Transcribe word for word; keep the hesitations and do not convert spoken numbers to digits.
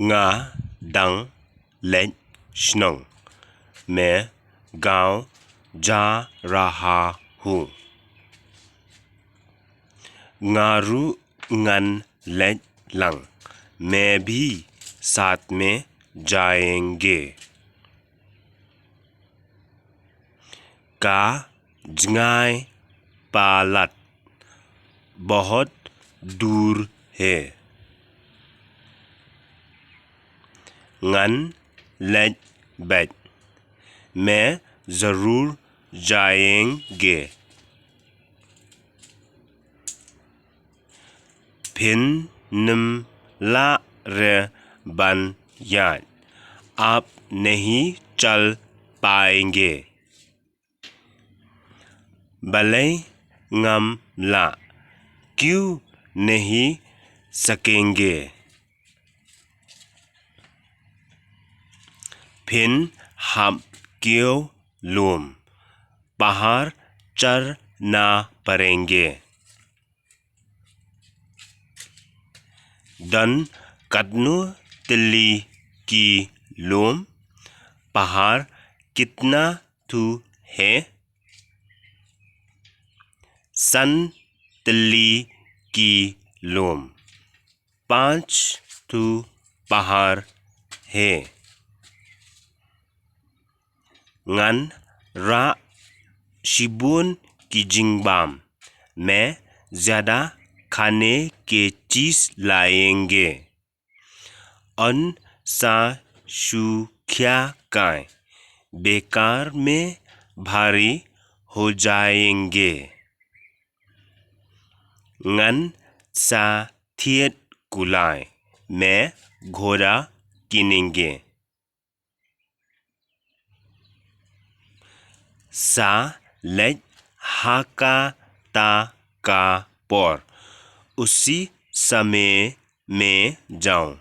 Nga dang leit shnong. मैं गांव जा रहा हूँ। Nga ruh ngan leit lang. मैं भी साथ में जाएंगे। Ka jngai palat, बहुत दूर है। Ngan leit beit। मैं जरूर जाएंगे। Phin nym lah re ban ïaid। आप नहीं चल पाएंगे। Balei ngam lah? क्यों नहीं सकेंगे? Phin hap kiew lum। पहाड़ चढ़ना पड़ेंगे। Don katno tylli ki lum? पहाड़ कितना thu है? San tylli ki lum। पाँच thu पहाड़ है। Ngan rah shibun ki jingbam। मैं ज्यादा खाने के चीज लाएंगे। Yn sa shu khia kai। बेकार में भारी हो जाएंगे। Ngan sa thied kulai। मैं घोड़ा किनेंगे। Sa leit ha kata ka por। उसी समय में जाऊं।